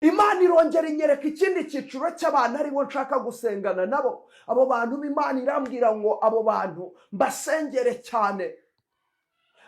Imana irongera inyereka ikindi cyiciro cy'abantu aribo nshaka gusengana nabo. Abo bantu Imana irambwira ngo abo bantu mbasengere cyane.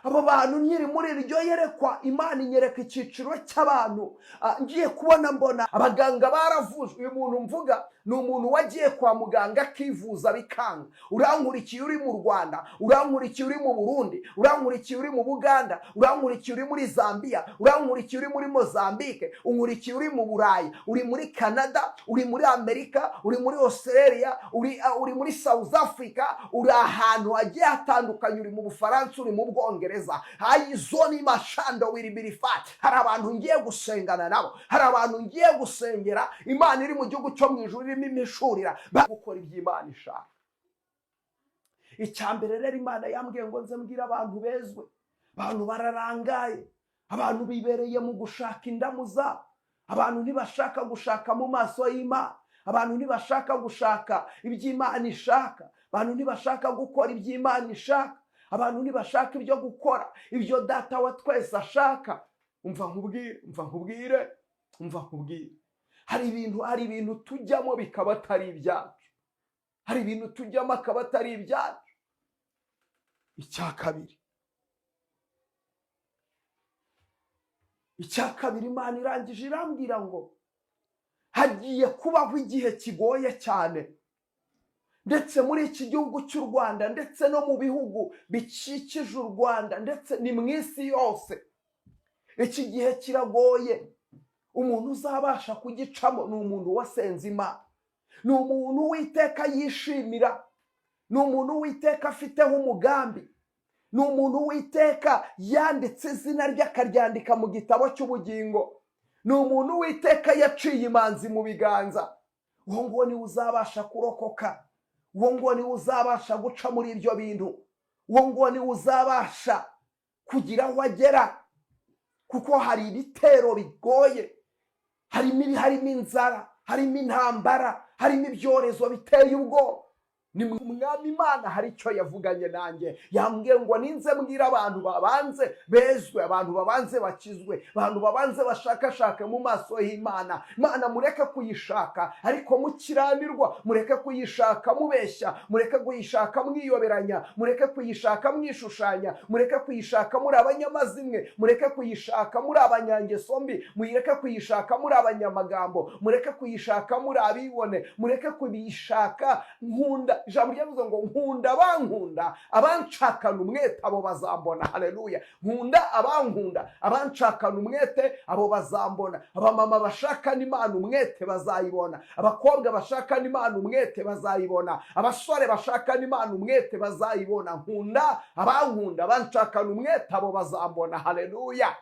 Abo bantu, nkiri muri iryo yerekwa, Imana inyereka icyiciro cy'abantu. Ngiye kubona mbona abaganga baravujwe. Uyu muntu mvuga ni umuntu wagiye kwa muganga akivuza bikanga. Urankurikiye uri mu Rwanda, urankurikiye uri mu Burundi, urankurikiye uri mu Buganda, urankurikiye uri muri Zambia, urankurikiye uri muri Mozambique, unkurikiye uri mu Burayi, uri muri Canada, uri muri Amerika, uri muri Australia, uri muri South Africa, uri ahantu hagiye hatandukanye, uri mu Bufaransa, uri mu Bwongereza, ayizoni mashando wiribirifati. Hari abantu ngiye gusengana nabo, hari abantu ngiye gusengera. Imana iri mu gihugu cyo mu ijuru irimo imishurira gukora ibyo Imana ishaka. Icya mbere rero, Imana yambwiye ngo nze mbwire abantu bezwe. Abantu bararangaye, abantu bibereye mu gushaka indamu zabo, abantu ntibashaka gushaka mu maso y'Imana, abantu ntibashaka gushaka ibyo Imana ishaka, abantu ntibashaka gukora ibyo Imana ishaka, abantu ntibashaka ibyo gukora ibyo Data wa twese ashaka. Umva nkubwire, umva nkubwire, umva nkubwire, hari ibintu tujyamo bikaba atari ibyacu, hari ibintu tujyamo akaba atari ibyacu. Icya kabiri, Imana irangije irambwira ngo hagiye kubaho igihe kigoye cyane, ndetse muri iki gihugu cy'u Rwanda, ndetse no mu bihugu bikikije u Rwanda, ndetse ni mu isi yose. Iki gihe kiragoye. Umuntu uzabasha kugicamo ni umuntu wasenze Imana, ni umuntu Uwiteka yishimira, ni umuntu Uwiteka afiteho umugambi, ni umuntu Uwiteka yanditse izina rye akaryandika mu gitabo cy'ubugingo, ni umuntu Uwiteka yaciye imanzi mu biganza. Uwo nguwo niwe uzabasha kurokoka, uwo nguwo niwe uzabasha guca muri ibyo bintu, uwo nguwo niwe uzabasha kugira aho agera, kuko hari ibitero bigoye, harimo inzara, harimo intambara, harimo ibyorezo biteye ubwoba. Ni Umwami Imana hari icyo yavuganye nanjye, yambwiye ngo ninze mbwira abantu babanze bezwe, abantu babanze bakizwe, abantu babanze bashakashake mu maso y'Imana. Imana mureke kuyishaka ariko mukiranirwa, mureke kuyishaka mubeshya, mureke kuyishaka mwiyoberanya, mureke kuyishaka mwishushanya, mureke kuyishaka muri abanyamazimwe, mureke kuyishaka muri abanyangeso mbi, mureke kuyishaka muri abanyamagambo, mureke kuyishaka muri abibone, mureke kuyishaka. Nkunda ijambo ryavuze ngo nkunda abankunda, abanshakana umwete, abo bazambona. Haleluya! Nkunda abankunda, abanshakana umwete, abo bazambona. Abamama bashakana Imana umwete bazayibona, abakobwa bashakana Imana umwete bazayibona, abasore bashakana Imana umwete bazayibona. Nkunda abankunda, abanshakana umwete, abo bazambona. Haleluya!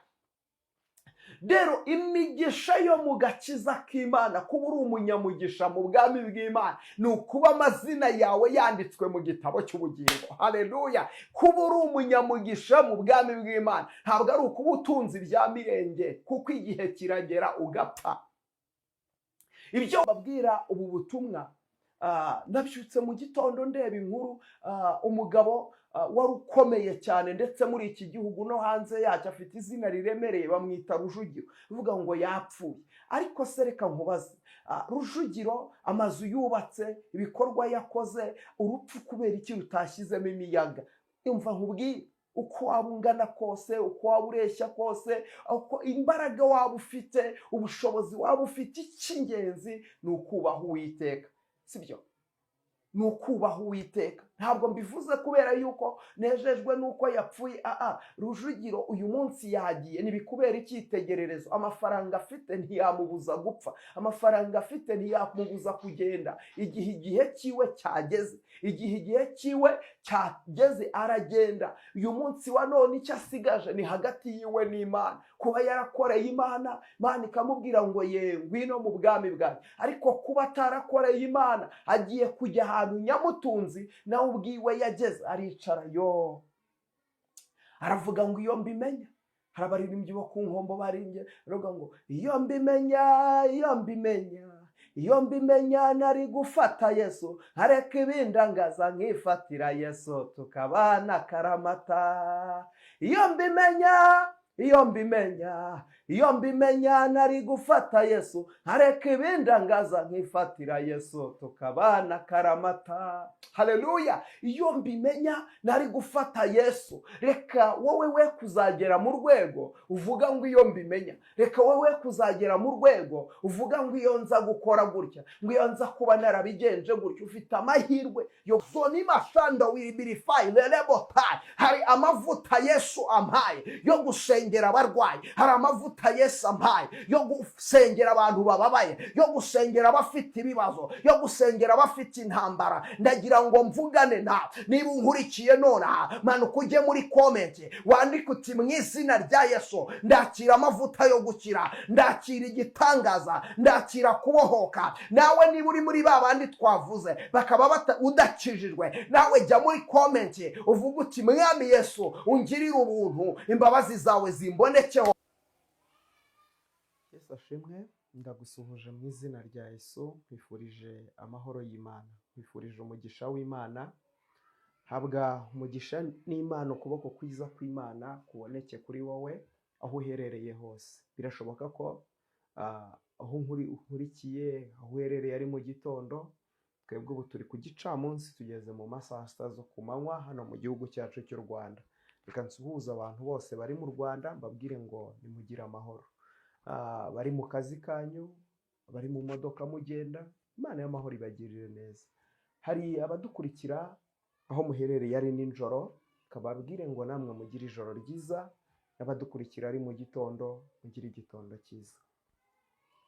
Rero imigisha yo mu gakiza k'Imana, kuba uri umunyamugisha mu bwami bw'Imana, ni ukuba amazina yawe yanditswe mu gitabo cy'ubugingo. Haleluya! Kuba uri umunyamugisha mu bwami bw'Imana ntabwo ari ukuba utunze ibya mirenge, kuko igihe kiragera ugapfa. Ibyo babwira ubu butumwa, nabyutse mu gitondo ndeba inkuru, umugabo wari ukomeye cyane, ndetse muri iki gihugu no hanze yacyo afite izina riremereye, bamwita Rujugiro, bivuga ngo yapfuye. Ariko se reka nkubaze, Rujugiro amazu yubatse, ibikorwa yakoze, urupfu kubera iki rutashyizemo imiyaga? Umva nkubwire, uko waba ungana kose, uko waba ureshya kose, uko imbaraga waba ufite, ubushobozi waba ufite, icy'ingenzi ni ukubaha Uwiteka, sibyo? Ni ukubaha Uwiteka. Ntabwo mbivuze kubera yuko nejejwe n'uko yapfuye. Aa, Rujugiro uyu munsi yagiye, ntibikubera icyitegererezo. Amafaranga afite ntiyamubuza gupfa, amafaranga afite ntiyamubuza kugenda. Igihe igihe cyiwe cyageze, igihe igihe cyiwe cyageze aragenda. Uyu munsi wa none icyo asigaje ni hagati yiwe n'Imana. Kuba yarakoreye Imana, Imana ikamubwira ngo ye ngwino mu bwami bwanjye, ariko kuba atarakoreye Imana, agiye kujya ahantu nyamutunzi nawe ubwiwe yageze aricara yo aravuga ngo iyo mbimenya. Hari abaririmbyi bo ku Nkombo baririmbye baravuga ngo iyo mbimenya, iyo mbimenya, iyo mbimenya nari gufata Yesu, nkareka ibindangaza nkifatira Yesu, tukabana karamata. Iyo mbimenya, iyo mbimenya, Iyo mbimenya nari gufata Yesu, nkareka ibindangaza nkifatira Yesu, tukabana karamata. Haleluya! Iyo mbimenya nari gufata Yesu. Reka wowe we kuzagera mu rwego uvuga ngo iyo mbimenya. Reka wowe kuzagera mu rwego uvuga ngo iyo nza gukora gutya, ngo iyo nza kuba narabigenje gutya. Ufite amahirwe yo zonimashando wiribirifayi lelebotayi. Hari amavuta Yesu ampaye yo gusengera abarwayi, hari amavuta Yesu ampaye yo gusengera abantu bababaye, yo gusengera abafite ibibazo, yo gusengera abafite intambara. Ndagira ngo mvugane nawe, niba unkurikiye nonaha, manuka ujye muri comment wandike uti: "Mu izina rya Yesu ndakira amavuta yo gukira, ndakira igitangaza, ndakira kubohoka." Nawe niba uri muri ba bandi twavuze bakaba udakijijwe, nawe jya muri comment uvuge uti: "Mwami Yesu, ungirire ubuntu, imbabazi zawe zimbonekeho." Yesu ashimwe. Ndagusuhuje mu izina rya Yesu, nkwifurije amahoro y'Imana, nkwifurije umugisha w'Imana. Habwa umugisha n'Imana, ukuboko kwiza kw'Imana kuboneke kuri wowe aho uherereye hose. Birashoboka ko aho nkurikiye, aho uherereye ari mu gitondo, twebwe ubu turi ku gicamunsi, tugeze mu masaha sita zo ku manywa hano mu gihugu cyacu cy'u Rwanda. Reka nsuhuze abantu bose bari mu Rwanda, mbabwire ngo nimugire amahoro. Bari mu kazi kanyu, bari mu modoka mugenda, Imana y'amahoro ibagirire neza. Hari abadukurikira aho muherereye ari nijoro, kababwire ngo namwe mugire ijoro ryiza, n'abadukurikira ari mu gitondo, mugire igitondo cyiza.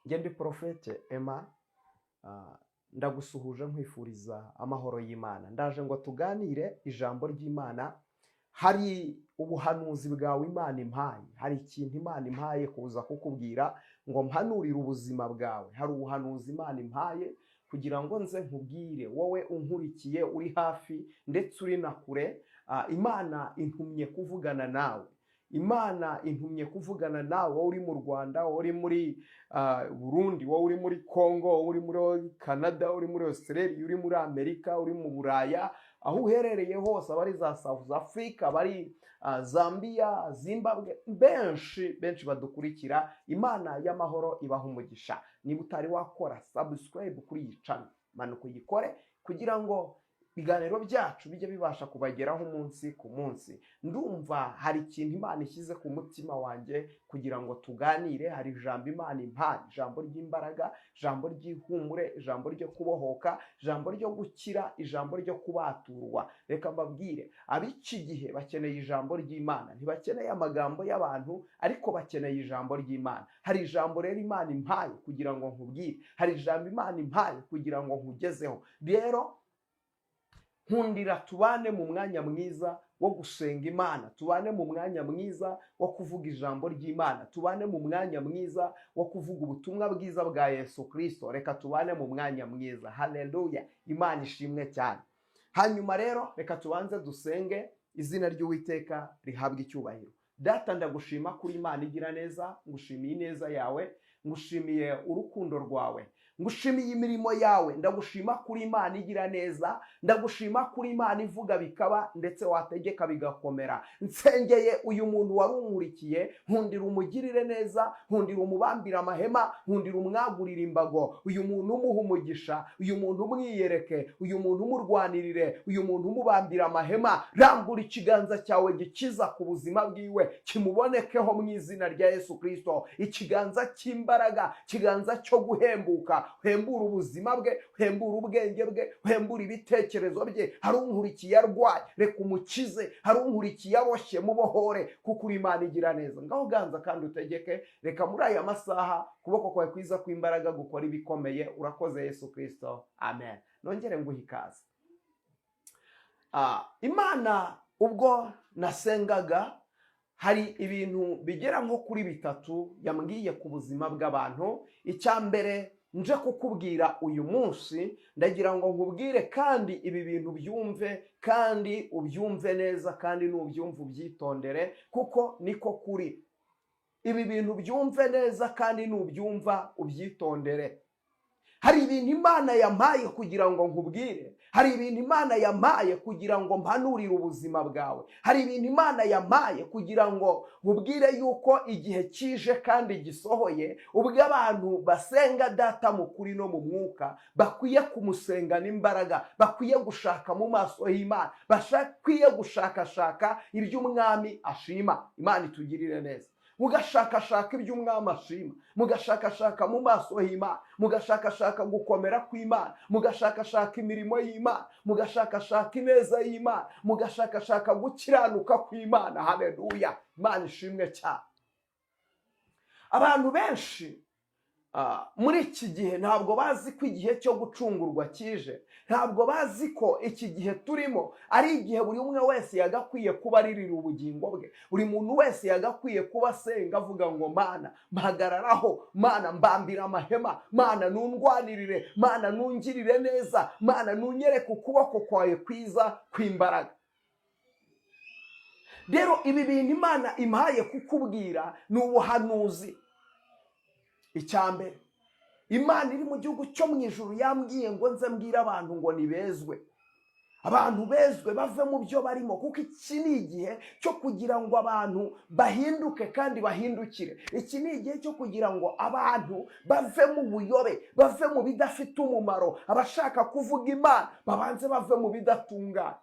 Njye ndi Porofete Emma, ndagusuhuje nkwifuriza amahoro y'Imana. Ndaje ngo tuganire ijambo ry'Imana. Hari ubuhanuzi bwawe Imana impaye, hari ikintu Imana impaye kuza kukubwira ngo mpanurire ubuzima bwawe. Hari ubuhanuzi Imana impaye kugira ngo nze nkubwire wowe unkurikiye, uri hafi ndetse uri na kure. Imana intumye kuvugana nawe, Imana intumye kuvugana nawe, wowe uri mu Rwanda, wowe uri muri Burundi, wowe uri muri Congo, wowe uri muri Canada, uri muri Australia, uri muri Amerika, uri mu Buraya, aho uherereye hose, abari za South Africa, abari Zambia, Zimbabwe, benshi benshi badukurikira, Imana y'amahoro ibaha umugisha. Niba utari wakora subscribe kuri iyi channel, manuka uyikore kugira ngo ibiganiro byacu bijye bibasha kubageraho umunsi ku munsi. Ndumva hari ikintu Imana ishyize ku mutima wanjye kugira ngo tuganire. Hari ijambo Imana impaye, ijambo ry'imbaraga, ijambo ry'ihumure, ijambo ryo kubohoka, ijambo ryo gukira, ijambo ryo kubaturwa. Reka mbabwire, ab'iki gihe bakeneye ijambo ry'Imana, ntibakeneye amagambo y'abantu, ariko bakeneye ijambo ry'Imana. Hari ijambo rero Imana impaye kugira ngo nkubwire, hari ijambo Imana impaye kugira ngo nkugezeho. Rero nkundira tubane mu mwanya mwiza wo gusenga Imana, tubane mu mwanya mwiza wo kuvuga ijambo ry'Imana, tubane mu mwanya mwiza wo kuvuga ubutumwa bwiza bwa Yesu Kirisito. Reka tubane mu mwanya mwiza. Haleluya, Imana ishimwe cyane. Hanyuma rero reka tubanze dusenge, izina ry'Uwiteka rihabwe icyubahiro. Data, ndagushima kuri Imana igira neza, ngushimiye ineza yawe, ngushimiye urukundo rwawe, ngushimiye imirimo yawe. Ndagushima kuri Imana igira neza, ndagushima kuri Imana ivuga bikaba, ndetse wategeka bigakomera. Nsengeye uyu muntu wari unkurikiye, nkundira umugirire neza, nkundira umubambire amahema, nkundira umwagurire imbago. Uyu muntu umuha umugisha, uyu muntu umwiyereke, uyu muntu umurwanirire, uyu muntu umubambire amahema. Rambura ikiganza cyawe gikiza ku buzima bwiwe, kimubonekeho mu izina rya Yesu Kirisito. Ikiganza cy'imbaraga, ikiganza cyo guhembuka, uhembura ubuzima bwe, uhembura ubwenge bwe, uhembura ibitekerezo bye. Hari unkurikiye arwaye, reka umukize. Hari unkurikiye aboshye, mubohore, kuko uri Imana igira neza. Ngaho ganza kandi utegeke. Reka muri aya masaha ukuboko kwawe kwiza kw'imbaraga gukora ibikomeye. Urakoze Yesu Kirisito, amen. Nongere nguhe ikaze. Imana ubwo nasengaga, hari ibintu bigera nko kuri bitatu yambwiye ku buzima bw'abantu. Icya mbere nje kukubwira uyu munsi, ndagira ngo nkubwire kandi ibi bintu byumve, kandi ubyumve neza, kandi nubyumva ubyitondere, kuko niko kuri. Ibi bintu byumve neza kandi nubyumva ubyitondere. Hari ibintu Imana yampaye kugira ngo nkubwire, hari ibintu Imana yampaye kugira ngo mpanurire ubuzima bwawe, hari ibintu Imana yampaye kugira ngo nkubwire yuko igihe kije kandi gisohoye, ubwo abantu basenga Data mu kuri no mu mwuka bakwiye kumusengana imbaraga, bakwiye gushaka mu maso y'Imana, bakwiye gushakashaka ibyo Umwami ashima. Imana itugirire neza. Mugashakashaka ibyo Umwami ashima, mugashakashaka mu maso h'Imana, mugashakashaka gukomera kw'Imana, mugashakashaka imirimo y'Imana, mugashakashaka ineza y'Imana, mugashakashaka gukiranuka kw'Imana. Haleluya, Imana ishimwe cyane. Abantu benshi muri iki gihe ntabwo bazi ko igihe cyo gucungurwa kije, ntabwo bazi ko iki gihe turimo ari igihe buri umwe wese yagakwiye kuba aririra ubugingo bwe, buri muntu wese yagakwiye kuba asenga avuga ngo: "Mana, mpagararaho, Mana, mbambira amahema, Mana, nundwanirire, Mana, nungirire neza, Mana, nunyereke ukuboko kwawe kwiza kw'imbaraga." Rero ibi bintu Imana impaye kukubwira ni ubuhanuzi. Icya mbere, Imana iri mu gihugu cyo mu ijuru yambwiye ngo nze mbwire abantu ngo nibezwe, abantu bezwe bave mu byo barimo, kuko iki ni igihe cyo kugira ngo abantu bahinduke kandi bahindukire. Iki ni igihe cyo kugira ngo abantu bave mu buyobe, bave mu bidafite umumaro. Abashaka kuvuga Imana babanze bave mu bidatunganye.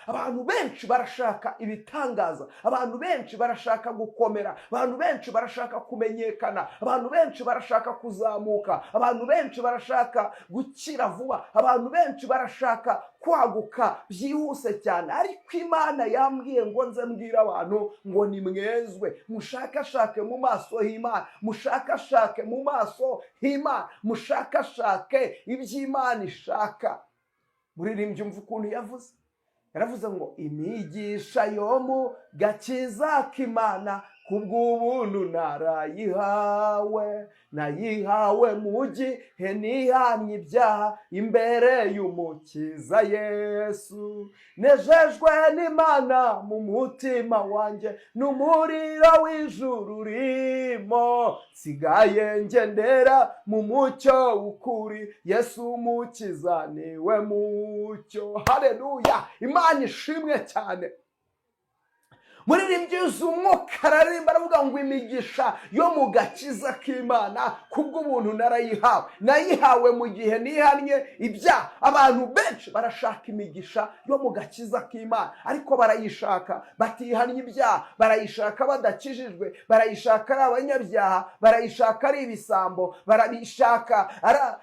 Abantu benshi barashaka ibitangaza, abantu benshi barashaka gukomera, abantu benshi barashaka kumenyekana, abantu benshi barashaka kuzamuka, abantu benshi barashaka gukira vuba, abantu benshi barashaka kwaguka byihuse cyane. Ariko Imana yambwiye ngo nze mbwire abantu ngo nimwezwe, mushakashake mu maso h'Imana, mushakashake mu maso h'Imana, mushakashake iby'Imana ishaka. Muririmbyi, umva ukuntu yavuze, yaravuze ngo: "Imigisha yo mu gakiza k'Imana kubw'ubuntu narayihawe, nayihawe mu gihe nihannye ibyaha imbere y'Umukiza Yesu. Nejejwe n'Imana mu mutima wanjye, n'umuriro w'ijuru urimo, nsigaye ngendera mu mucyo w'ukuri, Yesu Umukiza niwe mucyo." Haleluya, Imana ishimwe cyane. Muririmbyi yuzuye Umwuka araririmba, aravuga ngo: "Imigisha yo mu gakiza k'Imana kubw'ubuntu narayihawe, nayihawe mu gihe nihannye ibyaha." Abantu benshi barashaka imigisha yo mu gakiza k'Imana, ariko barayishaka batihannye ibyaha, barayishaka badakijijwe, barayishaka ari abanyabyaha, barayishaka ari ibisambo, barayishaka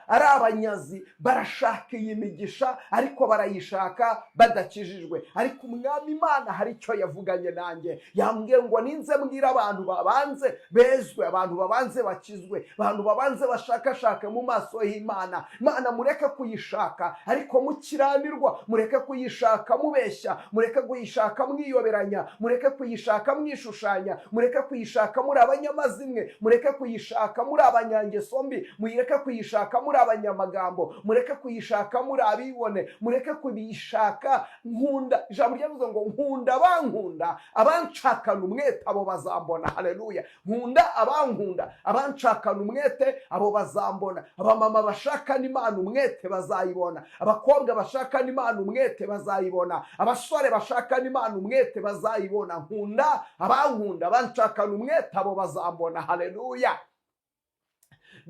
ari abanyazi. Barashaka iyi migisha ariko barayishaka badakijijwe. Ariko Umwami Imana hari icyo yavuganye nanjye, yambwiye ngo ninze mbwira abantu babanze bezwe, abantu babanze bakizwe, abantu babanze bashakashake mu maso y'Imana. Imana mureke kuyishaka ariko mukiranirwa, mureke kuyishaka mubeshya, mureke kuyishaka mwiyoberanya, mureke kuyishaka mwishushanya, mureke kuyishaka muri abanyamazimwe, mureke kuyishaka muri abanyangeso mbi, mureke kuyishaka muri abanyamagambo, mureke kuyishaka muri abibone, mureke kuyishaka. Nkunda ijambo ryavuze ngo: "Nkunda abankunda, abanshakana umwete, abo bazambona." Haleluya. Nkunda abankunda, abanshakana umwete, abo bazambona. Abamama bashakana Imana umwete bazayibona, abakobwa bashakana Imana umwete bazayibona, abasore bashakana Imana umwete bazayibona. Nkunda abankunda, abanshakana umwete, abo bazambona. Haleluya.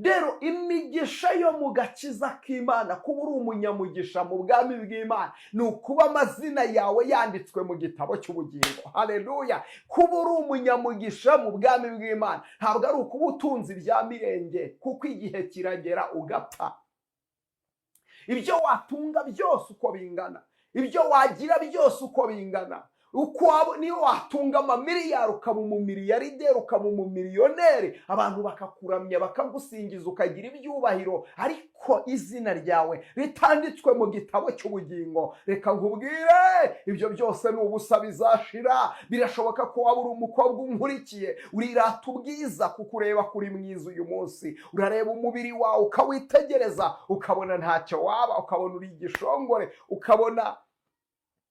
Rero imigisha yo mu gakiza k'Imana, kuba uri umunyamugisha mu bwami bw'Imana, ni ukuba amazina yawe yanditswe mu gitabo cy'ubugingo. Haleluya. Kuba uri umunyamugisha mu bwami bw'Imana ntabwo ari ukuba utunze ibya mirenge, kuko igihe kiragera ugapfa. Ibyo watunga byose uko bingana, ibyo wagira byose uko bingana, uko niyo watunga amamiliyari, ukaba umumiliyarderi, ukaba umumiliyoneri, abantu bakakuramya, bakagusingiza, ukagira ibyubahiro, ariko izina ryawe ritanditswe mu gitabo cy'ubugingo, reka nkubwire, ibyo byose ni ubusa, bizashira. Birashoboka ko waba uri umukobwa unkurikiye, urirata ubwiza kuko ureba kuri mwiza uyu munsi, urareba umubiri wawe ukawitegereza, ukabona ntacyo waba, ukabona uri igishongore, ukabona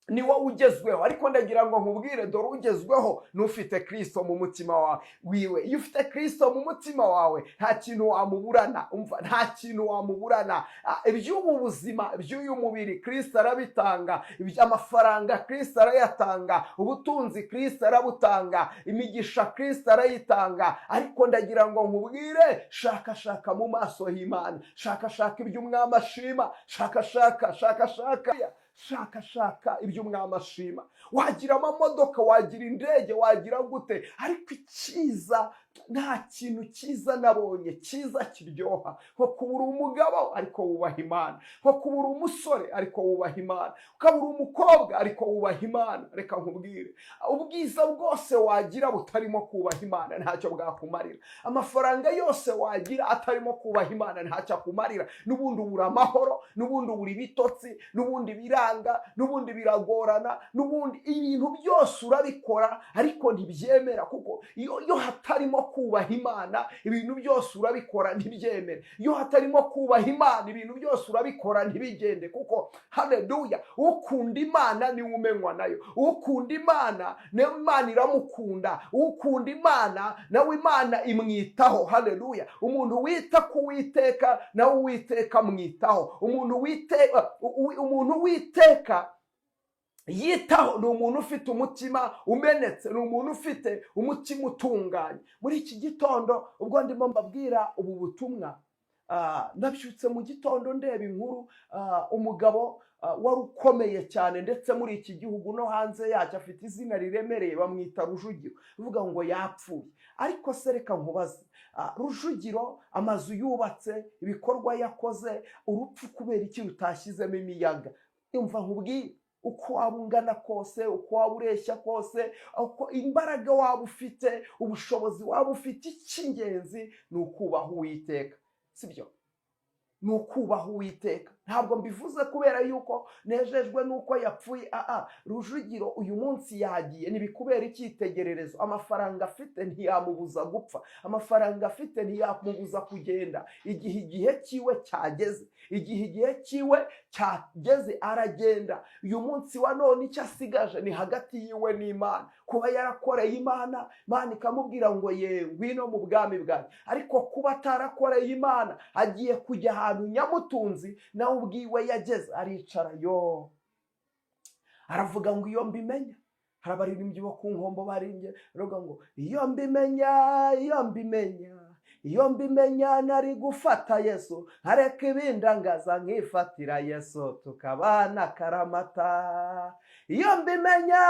Ni wowe ugezweho. Ariko ndagira ngo nkubwire, dore ugezweho n'ufite Kirisito mu mutima wawe wiwe. Iyo ufite Kirisito mu mutima wawe, nta kintu wamuburana. Umva, nta kintu wamuburana. Iby'ubu buzima, iby'uyu mubiri, Kirisito arabitanga. Amafaranga Kirisito arayatanga, ubutunzi Kirisito arabutanga, imigisha Kirisito arayitanga. Ariko ndagira ngo nkubwire, shaka shaka mu maso h'Imana, shaka shaka ibyo umwami ashima, shaka shaka shaka shaka shaka shaka ibyo umwami ashima. Wagira amamodoka, wagira indege, wagira gute, ariko icyiza, nta kintu cyiza nabonye cyiza kiryoha nko kuba uri umugabo ariko wubaha Imana, nko kuba uri umusore ariko wubaha Imana, ukaba uri umukobwa ariko wubaha Imana. Reka nkubwire, ubwiza bwose wagira butarimo kubaha Imana ntacyo bwakumarira. Amafaranga yose wagira atarimo kubaha Imana ntacyo akumarira. N'ubundi ubura amahoro, n'ubundi ubura ibitotsi, n'ubundi biranga, n'ubundi biragorana, n'ubundi ibintu byose urabikora ariko ntibyemera, kuko iyo hatarimo kubaha Imana, ibintu byose urabikora ntibyemere. Iyo hatarimo kubaha Imana, ibintu byose urabikora ntibigende, kuko, haleluya, ukunda Imana niwe umenywa nayo. Ukunda Imana nawe Imana iramukunda. Ukunda Imana nawe Imana imwitaho. Haleluya! Umuntu wita ku Witeka nawe Uwiteka amwitaho. Umuntu witeka yitaho ni umuntu ufite umutima umenetse, ni umuntu ufite umutima utunganye. Muri iki gitondo, ubwo ndimo mbabwira ubu butumwa, nabyutse mu gitondo ndeba inkuru, umugabo wari ukomeye cyane ndetse muri iki gihugu no hanze yacyo, afite izina riremereye, bamwita Rujugiro, uvuga ngo yapfuye. Ariko se reka nkubaze, Rujugiro amazu yubatse, ibikorwa yakoze, urupfu kubera iki rutashyizemo imiyaga? Umva nkubwire, uko waba ungana kose, uko waba ureshya kose, uko imbaraga waba ufite, ubushobozi waba ufite, icy'ingenzi ni ukubaha Uwiteka, sibyo? Ni ukubaha Uwiteka. Ntabwo mbivuze kubera yuko nejejwe n'uko yapfuye. Aa, Rujugiro uyu munsi yagiye, ntibikubera icyitegererezo. Amafaranga afite ntiyamubuza gupfa, amafaranga afite ntiyamubuza kugenda. Igihe cyiwe cyageze, igihe cyiwe cyageze aragenda. Uyu munsi wa none icyo asigaje ni hagati yiwe n'Imana. Kuba yarakoreye Imana, Imana ikamubwira ngo: "Ye, ngwino mu bwami bwanjye." Ariko kuba atarakoreye Imana, agiye kujya ahantu nyamutunzi nawe ubwiwe yageze aricara, yo aravuga ngo: "Iyo mbimenya." Hari abaririmbyi bo ku Nkombo baririmbye baravuga ngo: "Iyo mbimenya, iyo mbimenya, iyo mbimenya, nari gufata Yesu, nkareka ibindangaza, nkifatira Yesu tukabana akaramata. Iyo mbimenya,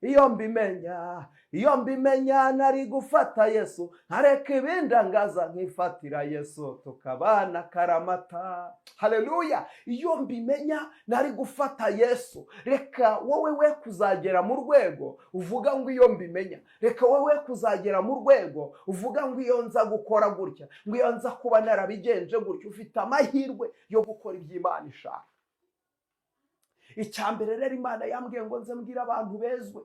iyo mbimenya, iyo mbimenya, nari gufata Yesu, nkareka ibindangaza, nkifatira Yesu tukabana akaramata." Haleluya! Iyo mbimenya nari gufata Yesu. Reka wowe we kuzagera mu rwego uvuga ngo: "Iyo mbimenya." Reka wowe kuzagera mu rwego uvuga ngo: "Iyo nza gukora gutya," ngo: "Iyo nza kuba narabigenje gutya." Ufite amahirwe yo gukora ibyo Imana ishaka. Icya mbere rero, Imana yambwiye ngo nze mbwire abantu bezwe.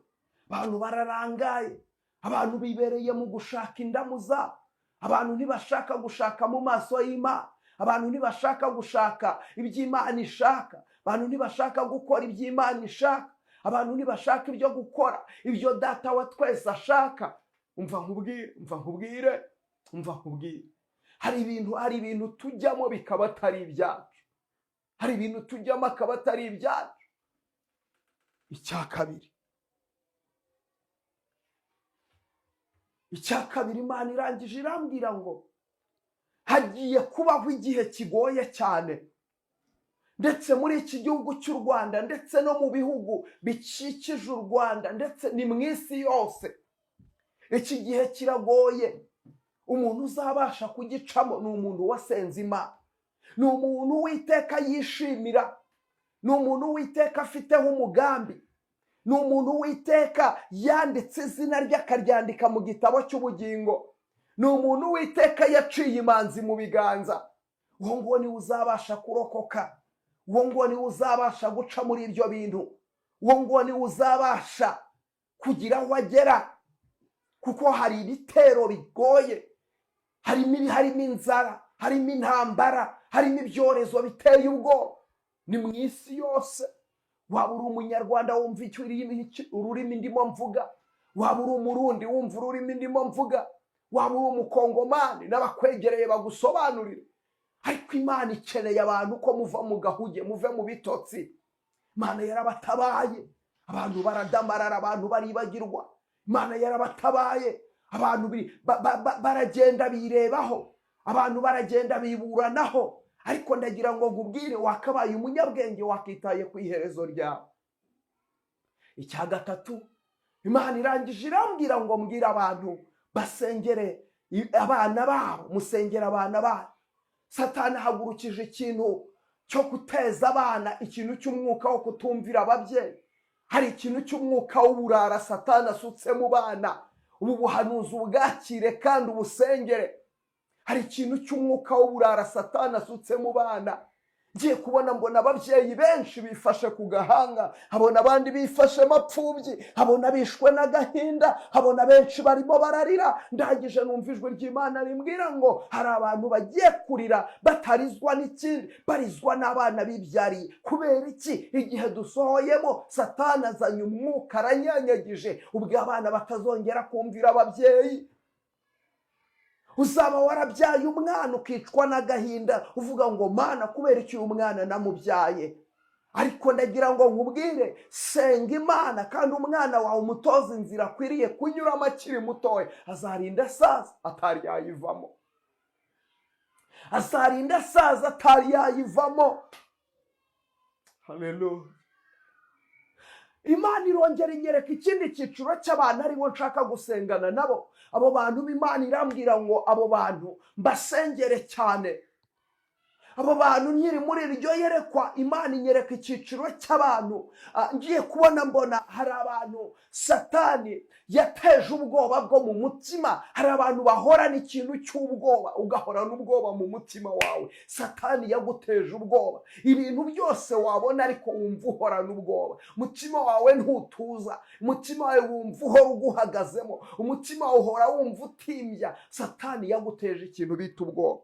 Abantu bararangaye, abantu bibereye mu gushaka indamu zabo, abantu ntibashaka gushaka mu maso y'Imana, abantu ntibashaka gushaka ibyo Imana ishaka, abantu ntibashaka gukora ibyo Imana ishaka, abantu ntibashaka ibyo gukora ibyo Data wa twese ashaka. Umva nkubwire, umva nkubwire, umva nkubwire, hari ibintu tujyamo bikaba atari ibyacu, hari ibintu tujyamo akaba atari ibyacu. Icya kabiri, Imana irangije irambwira ngo hagiye kubaho igihe kigoye cyane, ndetse muri iki gihugu cy'u Rwanda, ndetse no mu bihugu bikikije u Rwanda, ndetse ni mu isi yose. Iki gihe kiragoye. Umuntu uzabasha kugicamo ni umuntu wasenze Imana, ni umuntu Uwiteka yishimira, ni umuntu Uwiteka afiteho umugambi, ni umuntu Uwiteka yanditse izina rye akaryandika mu gitabo cy'ubugingo, ni umuntu Uwiteka yaciye imanzi mu biganza. Uwo nguwo niwe uzabasha kurokoka, uwo nguwo niwe uzabasha guca muri ibyo bintu, uwo nguwo niwe uzabasha kugira aho agera, kuko hari ibitero bigoye, harimo inzara, harimo intambara, harimo ibyorezo biteye ubwoba. Ni mu isi yose. Waba uri Umunyarwanda wumva ururimi ndimo mvuga, waba uri Umurundi wumva ururimi ndimo mvuga, waba uri Umukongomani n'abakwegereye bagusobanurire, ariko Imana ikeneye abantu ko muva mu gahuge, muve mu bitotsi. Imana yarabatabaye, abantu baradamarara, abantu baribagirwa. Imana yarabatabaye, abantu baragenda birebaho, abantu baragenda biburanaho. Ariko ndagira ngo nkubwire, wakabaye umunyabwenge, wakitaye ku iherezo ryawe. Icya gatatu, Imana irangije irambwira ngo mbwire abantu basengere abana babo, musengere abana banyu. Satani ahagurukije ikintu cyo guteza abana ikintu cy'umwuka wo kutumvira ababyeyi. Hari ikintu cy'umwuka w'uburara Satani asutse mu bana. Ubu buhanuzi ubwakire kandi ubusengere. Hari ikintu cy'umwuka w'uburara Satani asutse mu bana. Ngiye kubona mbona ababyeyi benshi bifashe ku gahanga, habona abandi bifashe mapfubyi, habona bishwe n'agahinda, habona benshi barimo bararira. Ndangije numva ijwi ry'Imana rimbwira ngo hari abantu bagiye kurira batarizwa n'ikindi, barizwa n'abana bibyariye. Kubera iki? Igihe dusohoyemo, Satani azanye umwuka, aranyanyagije ubwo abana batazongera kumvira ababyeyi. Uzaba warabyaye umwana ukicwa n'agahinda, uvuga ngo: "Mana, kubera iki uyu mwana namubyaye?" Ariko ndagira ngo nkubwire, senga Imana kandi umwana wawe umutoza inzira akwiriye kunyuramo akiri mutoya. Azarinda asaza atari yayivamo, azarinda asaza atari yayivamo. Haleluya! Imana irongera inyereka ikindi cyiciro cy'abantu aribo nshaka gusengana nabo. Abo bantu b'Imana irambwira ngo abo bantu mbasengere cyane. Abo bantu, nkiri muri iryo yerekwa, Imana inyereka icyiciro cy'abantu. Ngiye kubona mbona hari abantu Satani yateje ubwoba bwo mu mutima. Hari abantu bahorana ikintu cy'ubwoba, ugahorana ubwoba mu mutima wawe. Satani yaguteje ubwoba, ibintu byose wabona ariko wumva uhorana ubwoba, umutima wawe ntutuza, umutima wawe wumva uhora uguhagazemo, umutima wawe uhora wumva utimbya. Satani yaguteje ikintu bita ubwoba.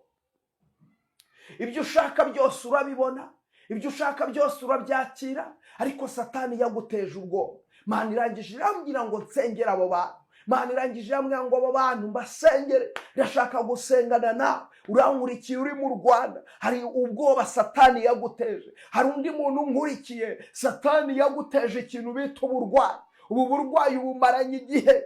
Ibyo ushaka byose urabibona, ibyo ushaka byose urabyakira, ariko Satani yaguteje ubwoba. Mana irangije irambwira ngo nsengere abo bantu. Mana irangije irambwira ngo abo bantu mbasengere. Ndashaka gusengana nawe urankurikiye uri mu Rwanda, hari ubwoba Satani yaguteje. Hari undi muntu unkurikiye, Satani yaguteje ikintu bita uburwayi. Ubu burwayi bumaranye igihe,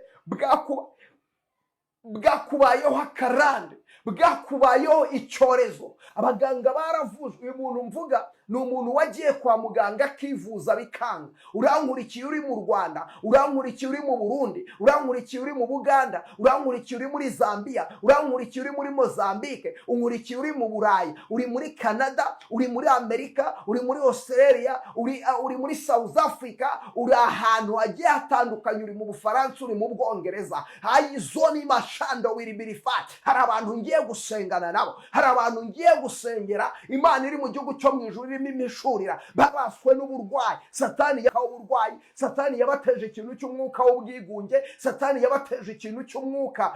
bwakubayeho akarande, bwakubayeho icyorezo. Abaganga baravujwe. Uyu muntu mvuga ni umuntu wagiye kwa muganga akivuza bikanga. Urankurikiye uri mu Rwanda, urankurikiye uri mu Burundi, urankurikiye uri mu Buganda, urankurikiye uri muri Zambia, urankurikiye uri muri Mozambique, unkurikiye uri mu Burayi, uri muri Canada, uri muri Amerika, uri muri Australia, uri muri South Africa, uri ahantu hagiye hatandukanye, uri mu Bufaransa, uri mu Bwongereza, hayizoni mashando wiribirifati. Hari abantu ngiye gusengana nabo, hari abantu ngiye gusengera. Imana iri mu gihugu cyo mu ijuru irimo imishurira babaswe n'uburwayi. Satani yahawe uburwayi, Satani yabateje ikintu cy'umwuka w'ubwigunge, Satani yabateje ikintu cy'umwuka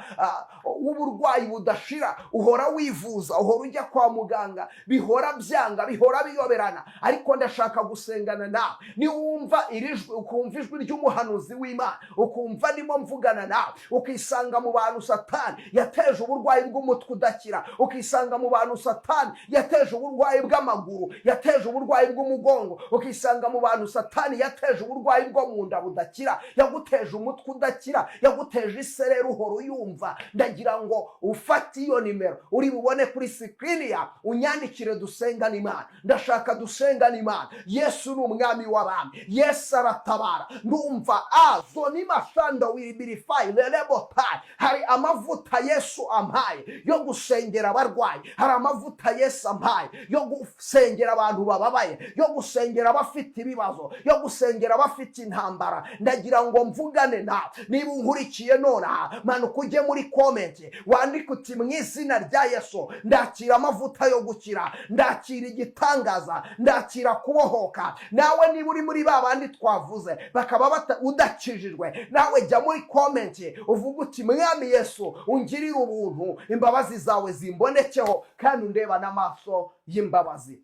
w'uburwayi budashira. Uhora wivuza, uhora ujya kwa muganga, bihora byanga, bihora biyoberana. Ariko ndashaka gusengana nawe. Niwumva iri jwi, ukumva ijwi ry'umuhanuzi w'Imana, ukumva ndimo mvugana nawe, ukisanga mu bantu Satani yateje uburwayi bw'umutwe udakira, ukisanga mu bantu Satani yateje uburwayi bw'amaguru, yateje uburwayi bw'umugongo, ukisanga mu bantu Satani yateje uburwayi bwo mu nda budakira, yaguteje umutwe udakira, yaguteje isereri uhora uyumva, ndagira ngo ufate iyo nimero uri bubone kuri screen yawe, unyandikire dusengane Imana. Ndashaka dusengane Imana. Yesu ni umwami w'abami, Yesu aratabara. Ndumva azoni mashando wiribirifayi lelebotayi. Hari amavuta Yesu ampaye yo gusengera abarwayi, hari amavuta Yesu ampaye yo gusengera abantu bababaye, yo gusengera abafite ibibazo, yo gusengera abafite intambara. Ndagira ngo mvugane nawe. Niba unkurikiye nonaha, manuka ujye muri comment, wandike uti: "Mu izina rya Yesu, ndakira amavuta yo gukira, ndakira igitangaza, ndakira kubohoka." Nawe niba uri muri ba bandi twavuze bakaba udakijijwe, nawe jya muri comment uvuge uti: "Mwami Yesu, ungirire ubuntu, imbabazi zawe zimbonekeho kandi undeba n'amaso y'imbabazi."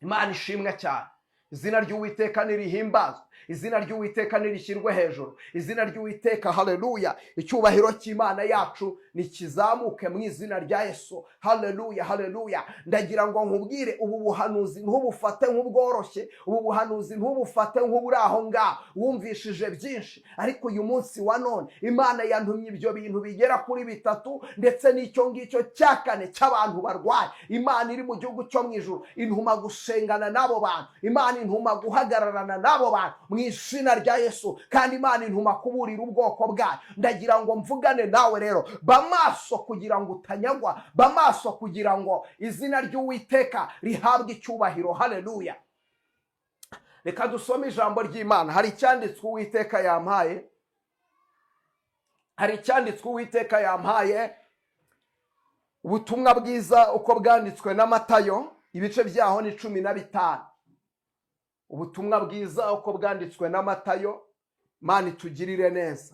Imana ishimwe cyane. Izina ry'Uwiteka nirihimbazwe, izina ry'Uwiteka nirishyirwe hejuru, izina ry'Uwiteka, haleluya. Icyubahiro cy'Imana yacu nikizamuke mu izina rya Yesu. Haleluya, haleluya. Ndagira ngo nkubwire, ubu buhanuzi ntubufate nk'ubworoshye, ubu buhanuzi ntubufate nk'uburi aho ngaho wumvishije byinshi, ariko uyu munsi wa none Imana yantumye ibyo bintu bigera kuri bitatu, ndetse n'icyo ngicyo cya kane cy'abantu barwaye. Imana iri mu gihugu cyo mu ijuru intuma gusengana n'abo bantu, Imana intuma guhagararana n'abo bantu mu izina rya Yesu, kandi Imana intuma kuburira ubwoko bwayo. Ndagira ngo mvugane nawe rero, ba maso kugira ngo utanyagwa, ba maso kugira ngo izina ry'Uwiteka rihabwe icyubahiro. Haleluya. Reka dusome ijambo ry'Imana. Hari icyanditswe Uwiteka yampaye, hari icyanditswe Uwiteka yampaye, ubutumwa bwiza uko bwanditswe na Matayo, ibice byaho ni 15. Ubutumwa bwiza uko bwanditswe na Matayo. Imana itugirire neza.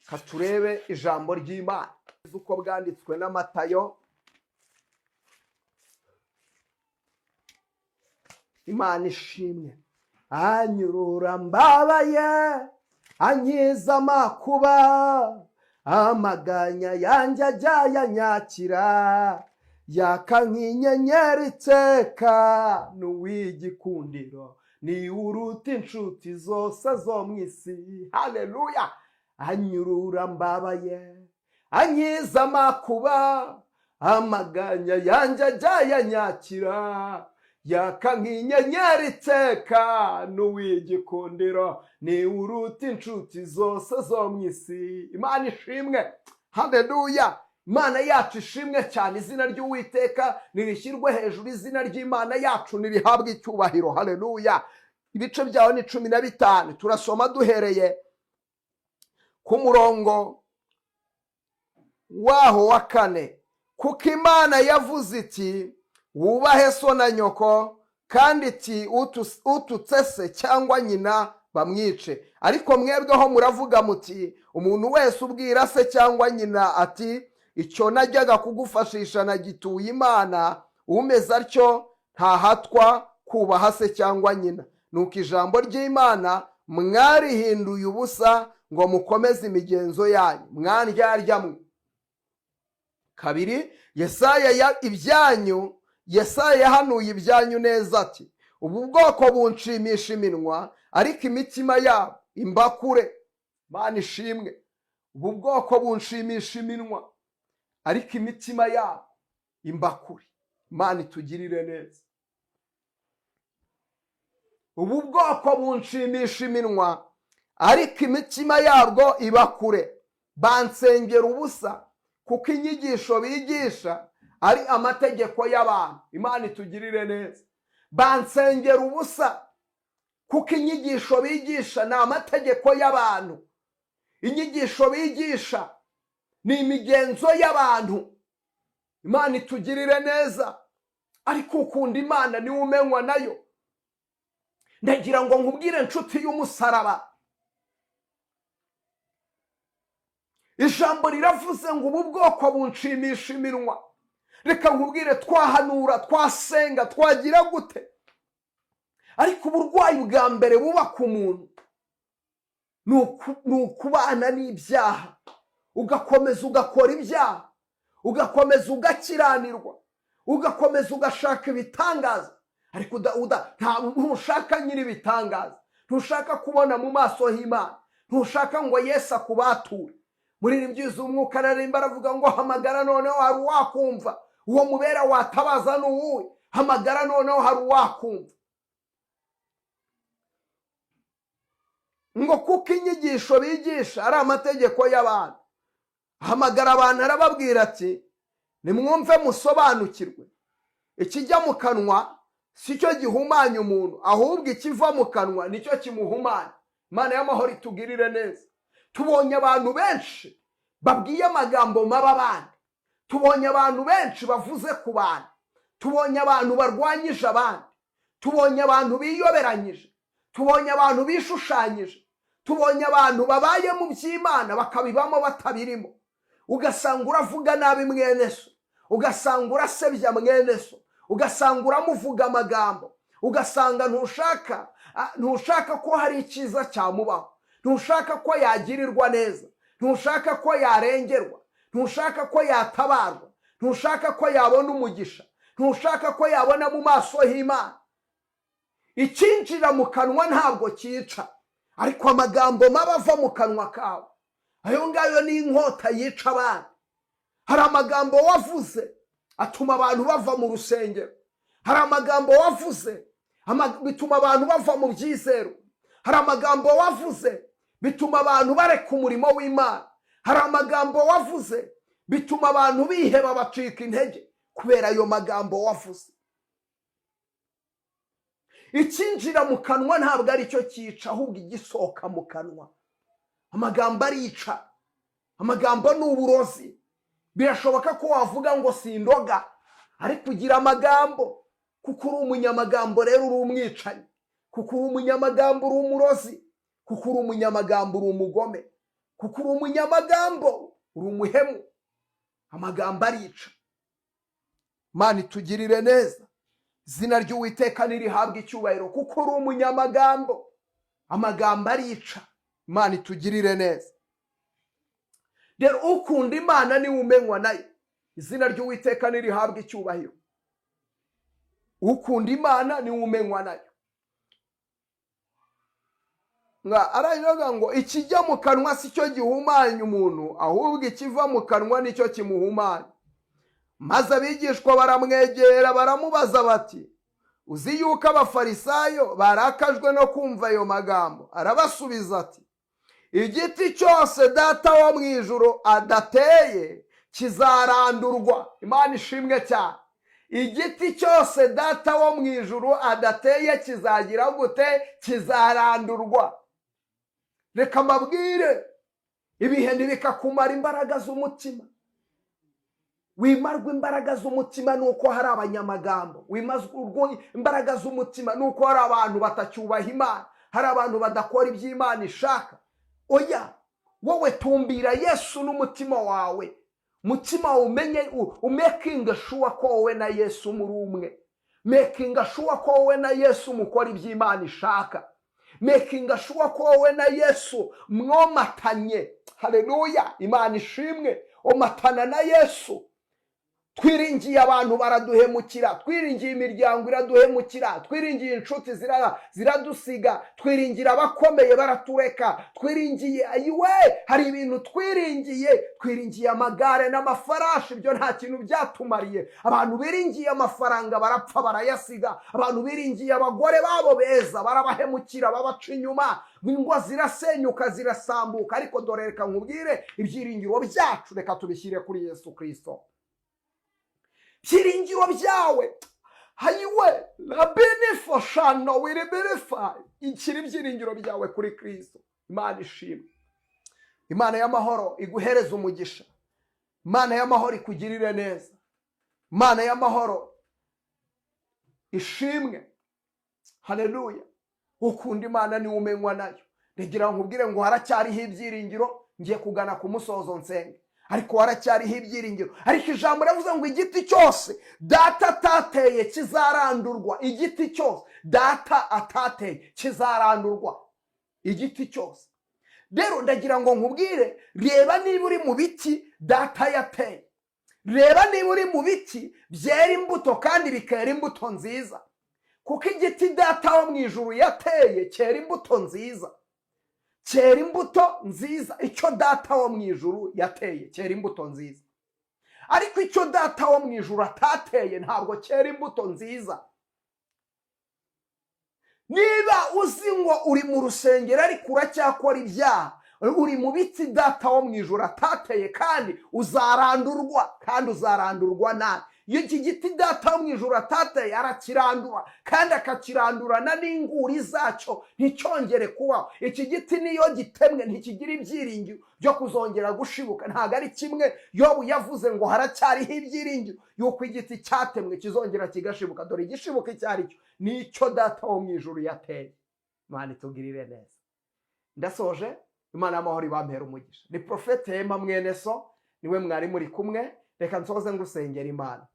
Katurebe ijambo ry'Imana uko bwanditswe na Matayo. Imana ishimwe. Anyurura mbabaye, ankiza amakuba, amaganya yanjye ajyayanyakira, yaka nk'inyenyeri iteka, n'uw'igikundiro ni uruta inshuti zose zo mu isi. Haleluya. Anyurura mbabaye, ankiza amakuba, amaganya yanjye ajyayanyakira, yaka nk'inyenyeri iteka, n'uw'igikundiro ni uruta inshuti zose zo mu isi. Imana ishimwe. Haleluya. Imana yacu ishimwe cyane. Izina ry'Uwiteka nirishyirwe hejuru, izina ry'Imana yacu nirihabwe icyubahiro. Haleluya. Ibice byaho ni 15. Turasoma duhereye ku murongo waho wa 4. Kuko Imana yavuze iti, wubahe so na nyoko, kandi iti ututse se cyangwa nyina bamwice. Ariko mwebweho muravuga muti, umuntu wese ubwira se cyangwa nyina ati, icyo najyaga kugufashisha nagituye Imana, umeze atyo ntahatwa kubaha se cyangwa nyina. Nuko ijambo ry'Imana mwarihinduye ubusa ngo mukomeze imigenzo yanyu, mwandyarya mwe. 2, Yesaya ibyanyu, Yesaya yahanuye ibyanyu neza ati, ubu bwoko bunshimisha iminwa, ariko imitima yabo imbakure. Imana ishimwe. Ubu bwoko bunshimisha iminwa, ariko imitima yabo imbakure. Imana itugirire neza. Ubu bwoko bunshimisha iminwa, ariko imitima yabwo ibakure. Bansengera ubusa, kuko inyigisho bigisha ari amategeko y'abantu. Imana itugirire neza. Bansengera ubusa, kuko inyigisho bigisha ni amategeko y'abantu. Inyigisho bigisha ni imigenzo y'abantu. Imana itugirire neza. Ariko ukunda Imana niwe umenywa nayo. Ndagira ngo nkubwire nshuti y'umusaraba, ijambo riravuze ngo ubu bwoko bunshimisha iminwa. Reka nkubwire, twahanura, twasenga, twagira gute, ariko uburwayi bwa mbere buba ku muntu ni ukubana n'ibyaha, ugakomeza ugakora ibyaha, ugakomeza ugakiranirwa, ugakomeza ugashaka ibitangaza, ariko ntushaka nyiri ibitangaza, ntushaka kubona mu maso h'Imana, ntushaka ngo Yesu akubature. Muri ibyiza umwuka ararimba aravuga ngo hamagara noneho hari uwakumva, uwo mubera watabaza ni uwuhe? Hamagara noneho hari uwakumva. Ngo kuko inyigisho bigisha ari amategeko y'abantu. Hamagara abantu arababwira ati, nimwumve musobanukirwe, ikijya mu kanwa si cyo gihumanya umuntu, ahubwo ikiva mu kanwa nicyo kimuhumanya. Imana y'amahoro itugirire neza. Tubonye abantu benshi babwiye amagambo mabi abandi, tubonye abantu benshi bavuze ku bantu, tubonye abantu barwanyije abandi, tubonye abantu biyoberanyije, tubonye abantu bishushanyije, tubonye abantu babaye mu by'Imana bakabibamo batabirimo. Ugasanga uravuga nabi mwene so, ugasanga urasebya mwene so, ugasanga uramuvuga amagambo, Ugasanga ntushaka ko hari icyiza cyamubaho, ntushaka ko yagirirwa neza, ntushaka ko yarengerwa, ntushaka ko yatabarwa, ntushaka ko yabona umugisha, ntushaka ko yabona mu maso h'Imana. Icyinjira mu kanwa ntabwo cyica, ariko amagambo mabi ava mu kanwa kawe, ayo ngayo ni inkota yica abana. Hari amagambo wavuze atuma abantu bava mu rusengero. Hari amagambo wavuze bituma abantu bava mu byizero. Hari amagambo wavuze bituma abantu bareka umurimo w'Imana. Hari amagambo wavuze bituma abantu biheba, bacika intege kubera ayo magambo wavuze. Icyinjira mu kanwa ntabwo ari cyo cyica, ahubwo igisohoka mu kanwa. Amagambo arica, amagambo ni uburozi. Birashoboka ko wavuga ngo sindoga, ariko ugira amagambo. Kuko uri umunyamagambo rero uri umwicanyi, kuko uri umunyamagambo uri umurozi, kuko uri umunyamagambo uri umugome, kuko uri umunyamagambo uri umuhemu. Amagambo arica. Imana itugirire neza, izina ry'Uwiteka nirihabwe icyubahiro, kuko uri umunyamagambo. Amagambo arica. Imana itugirire neza. Rero ukunda Imana niwe umenywa nayo. Izina ry'Uwiteka nirihabwe icyubahiro. Ukunda Imana niwe umenywa nayo. Aravuga ngo ikijya mu kanwa si cyo gihumanya umuntu, ahubwo ikiva mu kanwa nicyo kimuhumanya. Maze abigishwa baramwegera, baramubaza bati: "Uzi yuko Abafarisayo barakajwe no kumva ayo magambo?" Arabasubiza ati: "Igiti cyose Data wo mu ijuru adateye kizarandurwa." Imana ishimwe cyane. Igiti cyose Data wo mu ijuru adateye kizagira gute? Kizarandurwa. Reka mbabwire, ibihe ntibikakumara imbaraga z'umutima. Wimarwa imbaraga z'umutima nuko hari abanyamagambo. Wimarwa imbaraga z'umutima nuko hari abantu batacyubaha Imana, hari abantu badakora ibyo Imana ishaka. Oya, wowe tumbira Yesu n'umutima wawe. Mutima umenye, umakinga sure ko wowe na Yesu muri umwe. Makinga sure ko wowe na Yesu mukora ibyo Imana ishaka. Makinga sure ko wowe na Yesu mwomatanye. Haleluya, Imana ishimwe. Omatana na Yesu. Twiringiye abantu baraduhemukira, twiringiye imiryango iraduhemukira, twiringiye inshuti ziradusiga, twiringira abakomeye baratureka, twiringiye, ayiwe, hari ibintu twiringiye, twiringiye amagare n'amafarashi, ibyo nta kintu byatumariye. Abantu biringiye amafaranga barapfa barayasiga. Abantu biringiye abagore babo beza barabahemukira, babaca inyuma, ingo zirasenyuka, zirasambuka. Ariko dore reka nkubwire, ibyiringiro byacu reka tubishyire kuri Yesu Kirisito. Byiringiro byawe, hayiwe, rabinifo shano wiribirifa, ikiri ibyiringiro byawe kuri Kirisito. Imana ishimwe. Imana y'amahoro iguhereze umugisha. Imana y'amahoro ikugirire neza. Imana y'amahoro ishimwe. Haleluya. Ukunda Imana niwe umenywa nayo. Ndagira ngo nkubwire ngo haracyariho ibyiringiro. Ngiye kugana ku musozo nsenge, ariko haracyariho ibyiringiro. Ariko ijambo riravuze ngo igiti cyose Data atateye kizarandurwa. Igiti cyose Data atateye kizarandurwa, igiti cyose. Rero ndagira ngo nkubwire, reba niba uri mu biti Data yateye, reba niba uri mu biti byera imbuto kandi bikera imbuto nziza, kuko igiti Data wo mu ijuru yateye cyera imbuto nziza, cyera imbuto nziza. Icyo Data wo mu ijuru yateye cyera imbuto nziza, ariko icyo Data wo mu ijuru atateye ntabwo cyera imbuto nziza. Niba uzi ngo uri mu rusengero ariko uracyakora ibyaha, uri mu biti Data wo mu ijuru atateye, kandi uzarandurwa, kandi uzarandurwa nabi. Iyo iki giti Data wo mu ijuru atateye, arakirandura kandi akakirandurana n'inguri zacyo, nticyongere kubaho. Iki giti niyo gitemwe ntikigira ibyiringiro byo kuzongera gushibuka. Ntabwo ari kimwe Yobu yavuze ngo haracyariho ibyiringiro yuko igiti cyatemwe kizongera kigashibuka. Dore igishibuka icyo ari cyo nicyo Data wo mu ijuru yateye. Imana itugirire neza. Ndasoje. Imana y'amahoro ibampera umugisha. Ni Porofete Hema mwene so, niwe mwari muri kumwe. Reka nsoze ngusengera. Imana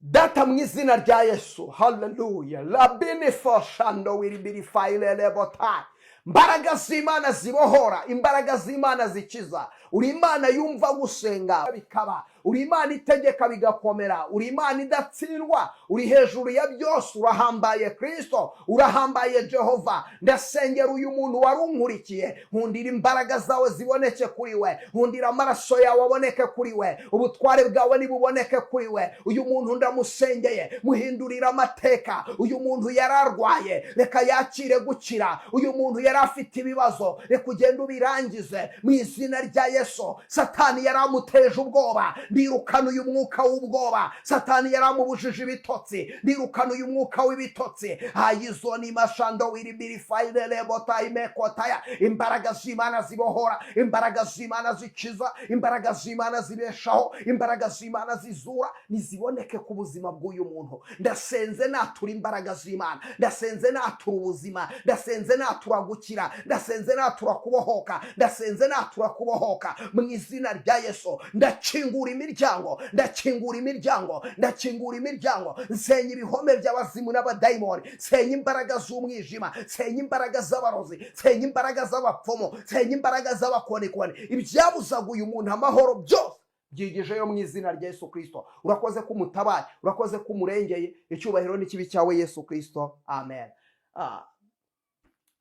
Data, mu izina rya Yesu, haleluya, labini foshando wiribirifayirelebotayi. Imbaraga z'Imana zibohora, imbaraga z'Imana zikiza. Uri Imana yumva gusenga bikaba, uri Imana itegeka bigakomera, uri Imana idatsindwa, uri hejuru ya byose, urahambaye Kirisito, urahambaye Jehova. Ndasengera uyu muntu wari unkurikiye. Nkundira imbaraga zawe ziboneke kuri we, nkundira amaraso yawe aboneke kuri we, ubutware bwawe nibuboneke kuri we. Uyu muntu ndamusengeye, muhindurira amateka. Uyu muntu yararwaye, reka yakire gukira. Uyu muntu yari afite ibibazo, reka ugende ubirangize mu izina rya Yesu. Satani yari amuteje ubwoba, ndirukana uyu mwuka w'ubwoba. Satani yari amubujije ibitotsi, ndirukana uyu mwuka w'ibitotsi. Ayizoni mashando wiribirifayirelebotayimekotaya. Imbaraga z'Imana zibohora, imbaraga z'Imana zikiza, imbaraga z'Imana zibeshaho, imbaraga z'Imana zizura, niziboneke ku buzima bw'uyu muntu. Ndasenze natura imbaraga z'Imana, ndasenze natura ubuzima, ndasenze natura gukira, ndasenze natura kubohoka, ndasenze natura kubohoka mu izina rya Yesu. Ndakingura imiryango, ndakingura imiryango, ndakingura imiryango. Nsenya ibihome by'abazimu n'abadayimoni, nsenya imbaraga z'umwijima, nsenya imbaraga z'abarozi, nsenya imbaraga z'abapfumu, nsenya imbaraga z'abakonikoni. Ibyabuzaga uyu muntu amahoro byose byigijeyo mu izina rya Yesu Kirisito. Urakoze ko umutabaye, urakoze ko umurengeye. Icyubahiro n'ikibi cyawe, Yesu Kirisito, amen.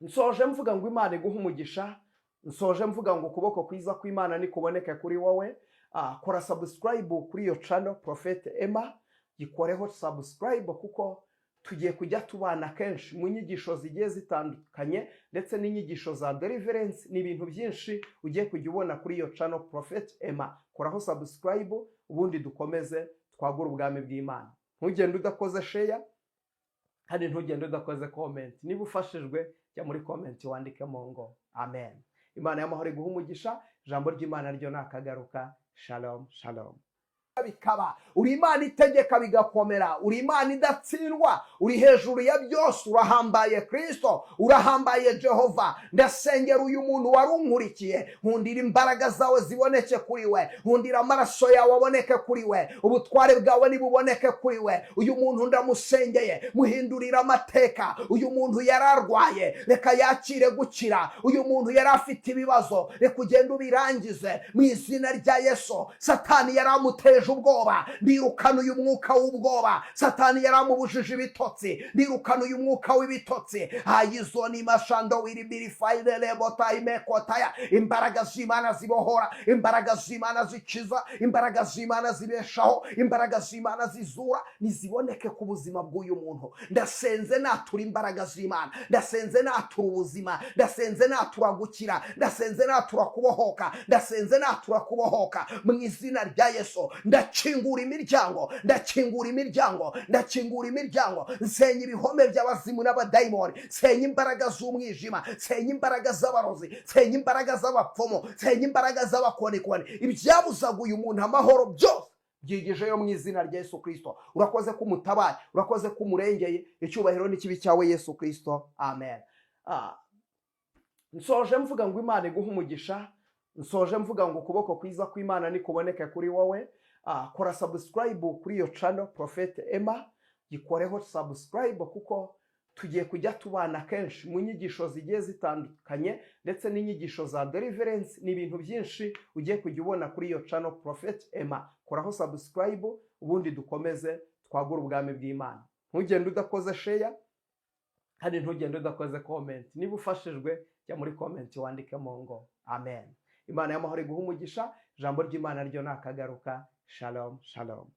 Nsoje mvuga ngo Imana iguhe umugisha. Nsoje mvuga ngo ukuboko kwiza kw'Imana nikuboneke kuri wowe. Kora subscribe kuri iyo channel Prophet Emma, gikoreho subscribe, kuko tugiye kujya tubana kenshi mu nyigisho zigiye zitandukanye, ndetse n'inyigisho za deliverance. Ni ibintu byinshi ugiye kujya ubona kuri iyo channel Prophet Emma. Koraho subscribe, ubundi dukomeze twagure ubwami bw'Imana. Ntugende udakoze share, kandi ntugende udakoze comment. Niba ufashijwe, jya muri comment wandikemo ngo amen. Imana y'amahoro iguha umugisha. Ijambo ry'Imana ryo nakagaruka. Shalom, shalom. Bikaba, uri Imana itegeka bigakomera, uri Imana idatsindwa, uri hejuru ya byose, urahambaye Kirisito, urahambaye Jehova. Ndasengera uyu muntu wari unkurikiye. Nkundira imbaraga zawe ziboneke kuri we, nkundira amaraso yawe aboneke kuri we, ubutware bwawe nibuboneke kuri we. Uyu muntu ndamusengeye, muhindurira amateka. Uyu muntu yararwaye, reka yakire gukira. Uyu muntu yari afite ibibazo, reka ugende ubirangize mu izina rya Yesu. Satani yari amuteje ubwoba, ndirukana uyu mwuka w'ubwoba. Satani yari amubujije ibitotsi, ndirukana uyu mwuka w'ibitotsi. Ayizoni mashando wiribirifayirelebotayimekotaya. Imbaraga z'Imana zibohora, imbaraga z'Imana zikiza, imbaraga z'Imana zibeshaho, imbaraga z'Imana zizura, niziboneke ku buzima bw'uyu muntu. Ndasenze natura imbaraga z'Imana, ndasenze natura ubuzima, ndasenze natura gukira, ndasenze natura kubohoka, ndasenze natura kubohoka mu izina rya Yesu. Ndakingura imiryango, ndakingura imiryango, ndakingura imiryango. Nsenya ibihome by'abazimu n'abadayimoni, nsenya imbaraga z'umwijima, nsenya imbaraga z'abarozi, nsenya imbaraga z'abapfumu, nsenya imbaraga z'abakonikoni. Ibyabuzaga uyu muntu amahoro byose byigijeyo mu izina rya Yesu Kirisito. Urakoze ko umutabaye, urakoze ko umurengeye. Icyubahiro n'ikibi cyawe, Yesu Kirisito, amen. Nsoje mvuga ngo Imana iguhe umugisha. Nsoje mvuga ngo ukuboko kwiza kw'Imana nikuboneke kuri wowe. Kora subscribe kuri iyo channel Prophet Emma, gikoreho subscribe, kuko tugiye kujya tubana kenshi mu nyigisho zigiye zitandukanye, ndetse n'inyigisho za deliverance. Ni ibintu byinshi ugiye kujya ubona kuri iyo channel Prophet Emma. Koraho subscribe, ubundi dukomeze twagure ubwami bw'Imana. Ntugende udakoze share, kandi ntugende udakoze comment. Niba ufashijwe, jya muri comment wandikemo ngo amen. Imana y'amahoro iguhe umugisha. Ijambo ry'Imana ryo nakagaruka. Shalom, shalom.